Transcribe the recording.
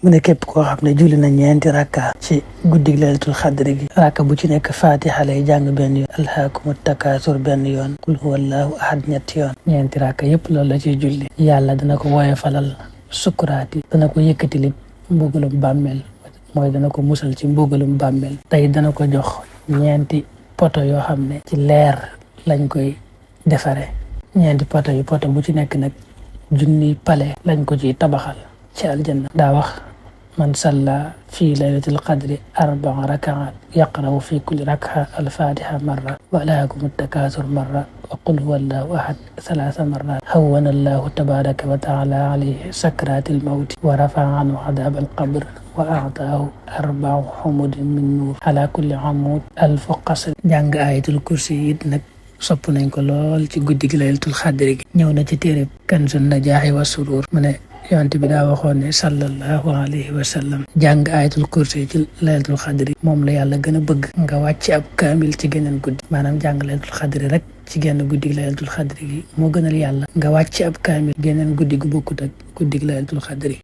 mu ne képp koo xam ne julli na ñeenti rakka ci guddig laylatul xadri gi rakka bu ci nekk fatiha lay jàng benn yoon alhaakumut takaasur benn yoon qul huwallahu ahad ñetti yoon ñeenti rakka yépp loolu la ciy julli yàlla dana ko woyofalal sukuraati dana ko yëkkati li mbugalum bàmmeel mooy dana ko musal ci mbugalum bàmmeel tey dana ko jox ñeenti poto yoo xam ne ci leer lañ koy defare ñeenti poto yi poto bu ci nekk nag junni pale lañ ko ci tabaxal ci aljanna daa wax man salla fi laylatil qadri 4 rakaat yaqra'u fi kulli rak'a al-fatiha marra wa alhaakumu takaasur marra wa qul huwallahu ahad 3 marrat hawwana allahu tabaraka wa taala alayhi sakratil mawti wa rafa'a anhu adab al-qabr wa a'taahu 4 humudin min nuur ala kulli amud 1000 qasr jàng ayatul kursi it nag sopp nañ ko lool ci guddi gi laylatul xadri gi ñëw na ci téere kanzun najaahi wa surur mu ne yonent bi daa waxoon ne sallallahu alayhi wa sallam jàng ayatul kursi ci laylatul xadri moom la yàlla gën a bëgg nga wàcc ab kaamil ci geneen guddi maanaam jàng laylatul xadri rek ci genn guddi gi laylatul xadri gi moo gënal yàlla nga wàcc ab kaamil geneen guddi gu bokkut ak guddi gi laylatul xadri